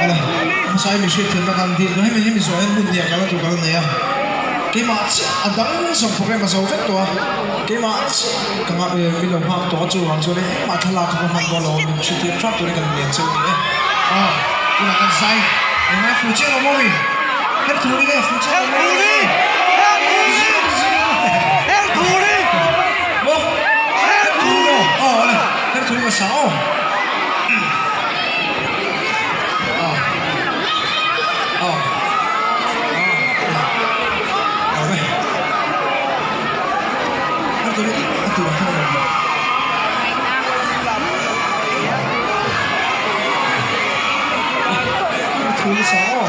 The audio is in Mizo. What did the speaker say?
Awle, hmasa i mi hriatthiamna kan dil dawn. Hemi hemi zawh hian hmun hniah kalna tur ka la nei a. Keimah chiah a dang zawng program a zo vek tawh a. Keimah chiah ka ngah eh min lo nghak tawh a chuvang chuan engmah thlalak kha ka hman dawn lo a min hriatthiam hrang turin kan lian cheu ni e. Aw, tunah kan zai engngai fu chiang lo maw mi? Her thu ni nge fu chiang lo maw mi? Her thu ni! Maw? Her thu ni maw? Aw awle, her thu ni ka sa aw. Aw. Aw. Aw. Aw. Her thu ni a tur a thang lo. Her thu ni sa aw.